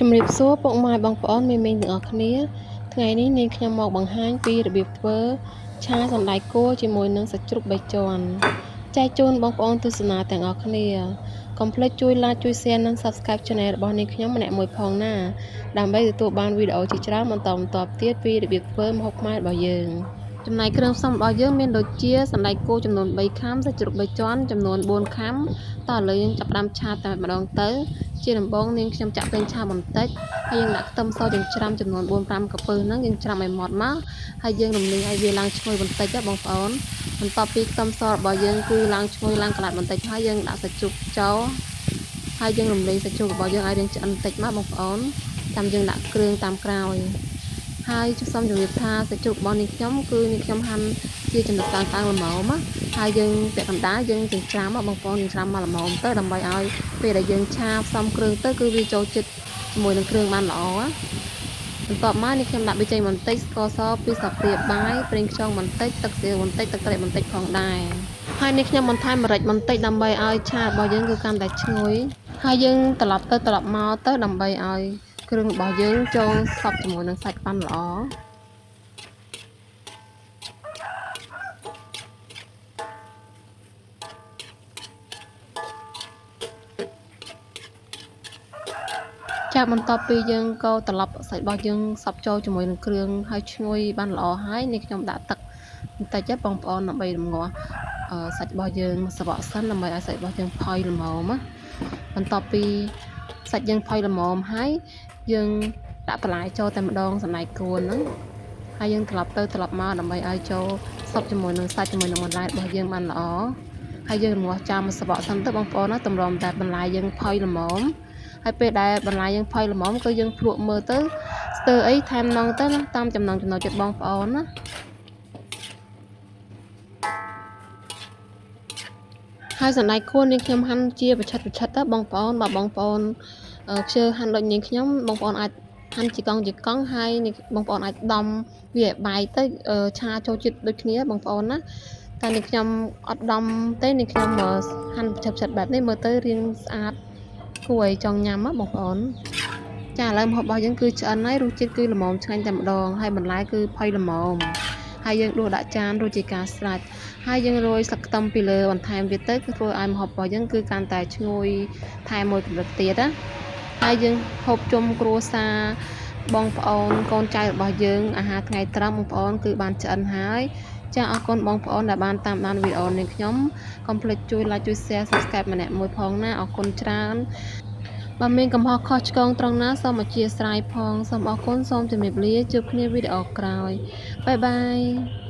ជំរាបសួរពុកម៉ែបងប្អូនមីមីងទាំងអស់គ្នាថ្ងៃនេះនាងខ្ញុំមកបង្ហាញពីរបៀបធ្វើឆាសណ្តែកគោជាមួយនឹងសាច់ជ្រូកបីជាន់ចែកជូនបងប្អូនទស្សនាទាំងអស់គ្នាកុំភ្លេចជួយ Like ជួយ Share និង Subscribe Channel របស់នាងខ្ញុំម្នាក់មួយផងណាដើម្បីទទួលបានវីដេអូជាច្រើនបន្តបន្ទាប់ទៀតពីរបៀបធ្វើម្ហូបខ្មែររបស់យើងចំណែកគ្រឿងផ្សំរបស់យើងមានដូចជាសណ្តែកគោចំនួន3ខាំសាច់ជ្រូក3ជាន់ចំនួន4ខាំតោះឥឡូវយើងចាប់ផ្ដើមឆាតែម្ដងទៅជាដំបូងនាងខ្ញុំចាក់ប្រេងឆាបន្តិចហើយយើងដាក់ខ្ទឹមសចិញ្ច្រាំចំនួន4 5កាពឹសហ្នឹងយើងច្រាំឲ្យម៉ត់មកហើយយើងរំលីងឲ្យវាឡើងឈ្ងុយបន្តិចណាបងប្អូនបន្ទាប់ពីខ្ទឹមសរបស់យើងគឺឡើងឈ្ងុយឡើងកន្លះបន្តិចហើយយើងដាក់សាច់ជ្រូកចូលហើយយើងរំលីងសាច់ជ្រូករបស់យើងឲ្យរាងឆ្អិនបន្តិចមកបងប្អូនចាំយើងដាក់គ្រឿងតាមក្រោយហើយសូមជម្រាបថាសាច់ជ្រូករបស់នាងខ្ញុំគឺនាងខ្ញុំហាន់ជាចំណិតស្ដើងៗល្មមហើយយើងពាក់កណ្ដាលយើងចិញ្ច្រាំបងប្អូនចិញ្ច្រាំមកល្មមទៅដើម្បីឲ្យពេលដែលយើងឆាផ្សំគ្រឿងទៅគឺវាចូលចិត្តជាមួយនឹងគ្រឿងបានល្អបន្ទាប់មកនេះខ្ញុំដាក់ប៊ីចេងបន្តិចស្ករស2ស្លាបព្រាបាយប្រេងខ្យងបន្តិចទឹកស៊ីវបន្តិចទឹកត្រីបន្តិចផងដែរហើយនេះខ្ញុំបន្ថែមម្រេចបន្តិចដើម្បីឲ្យឆារបស់យើងគឺកាន់តែឈ្ងុយហើយយើងត្រឡប់ទៅត្រឡប់មកទៅដើម្បីឲ្យគ្រឿងរបស់យើងចូលសព្វជាមួយនឹងសាច់បានល្អចាបន្ទាប់ពីយើងកូរត្រឡប់សាច់របស់យើងសព្វចូលជាមួយនឹងគ្រឿងហើយឈ្ងុយបានល្អហើយនេះខ្ញុំដាក់ទឹកបន្តិចបងប្អូនដើម្បីរំងាស់សាច់របស់យើងសបកសិនដើម្បីឲ្យសាច់របស់យើងផុយល្មមណាបន្ទាប់ពីសាច់យើងផុយល្មមហើយយើងដាក់បន្លែចូលតែម្ដងសណ្តែកគួនហ្នឹងហើយយើងត្រឡប់ទៅត្រឡប់មកដើម្បីឲ្យចូលសព្វជាមួយនឹងសាច់ជាមួយនឹងបន្លែរបស់យើងបានល្អហើយយើងរំងាស់ចាំសបកសិនទៅបងប្អូនណាតម្រាំតែបន្លែយើងផុយល្មមហើយពេលដែលបន្លែយើងផុយល្មមគឺយើងភ្លក់មើលទៅស្ទើរអីថែមនងទៅណាតាមចំណង់ចំណូលចិត្តបងប្អូនណាហើយសណ្តែកខួននាងខ្ញុំហាន់ជាប្រឆិតប្រឆិតទៅបងប្អូនបើបងប្អូនខ្ជិលហាន់ដូចនាងខ្ញុំបងប្អូនអាចហាន់ជាកង់ជាកង់ហើយបងប្អូនអាចដំវាឲ្យបែកទៅឆាចូលជាតិដូចគ្នាបងប្អូនណាតែនាងខ្ញុំអត់ដំទេនាងខ្ញុំហាន់ប្រឆិតប្រឆិតបែបនេះមើលទៅរាងស្អាតគួរឲ្យចង់ញ៉ាំណាបងប្អូនចាឥឡូវម្ហូបរបស់យើងគឺឆ្អិនហើយរសជាតិគឺល្មមឆ្ងាញ់តែម្ដងហើយបន្លែគឺផុយល្មមហើយយើងដួសដាក់ចានរួចជាការស្រេចហើយយើងរោយស្លឹកខ្ទឹមពីលើបន្ថែមទៀតទៅគឺធ្វើឲ្យម្ហូបរបស់យើងគឺកាន់តែឈ្ងុយថែមមួយកម្រិតទៀតណាហើយយើងហូបជុំគ្រួសារបងប្អូនកូនចៅរបស់យើងអាហារថ្ងៃត្រង់បងប្អូនគឺបានឆ្អិនហើយចាអរគុណបងប្អូនដែលបានតាមដានវីដេអូនេះខ្ញុំកុំភ្លេចជួយ Like ជួយ Share Subscribe ម្នាក់មួយផងណាអរគុណច្រើនបើមានកំហុសខុសឆ្គងត្រង់ណាសូមអធ្យាស្រ័យផងសូមអរគុណសូមជម្រាបលាជួបគ្នាវីដេអូក្រោយបាយបាយ។